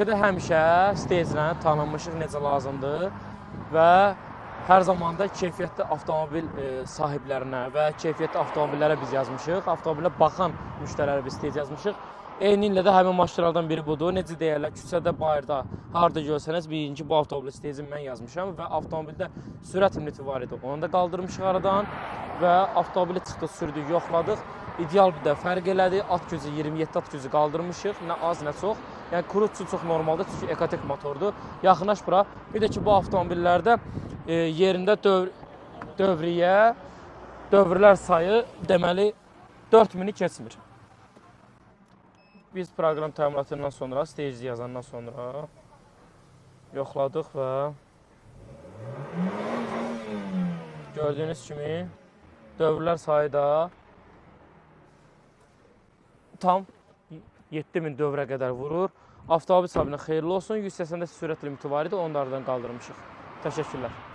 Ölkədə həmişə steyjlə tanınmışıq necə lazımdır və hər zaman da keyfiyyətli avtomobil sahiblərinə və keyfiyyətli avtomobillərə biz yazmışıq. Avtomobilə baxan müştərilərə biz steyj yazmışıq. Eyni ilə də həmin maşınlardan biri budur. Necə deyərlər, küçədə, bayırda, harda görsəniz bilin ki, bu avtomobil steyji mən yazmışam və avtomobildə sürət limiti var idi. Onu da qaldırmışıq aradan və avtomobili çıxdıq, sürdük, yoxladıq. İdeal bir də fərq elədi. At gücü 27 at gücü qaldırmışıq. Nə az, nə çox. Yəni kruz üçün çox normaldır, çünki Ecotec motordur. Yaxınlaş bura. Bir də ki, bu avtomobillərdə yerində dövriyyə, dövrlər sayı deməli 4000-i keçmir. Biz proqram təminatından sonra, stage yazandan sonra yoxladıq və gördüyünüz kimi dövrlər sayı da tam 7000 dövrə qədər vurur. Avtomobil sahibinə xeyirli olsun. 180-də sürət limiti var idi, onu da aradan qaldırmışıq. Təşəkkürlər.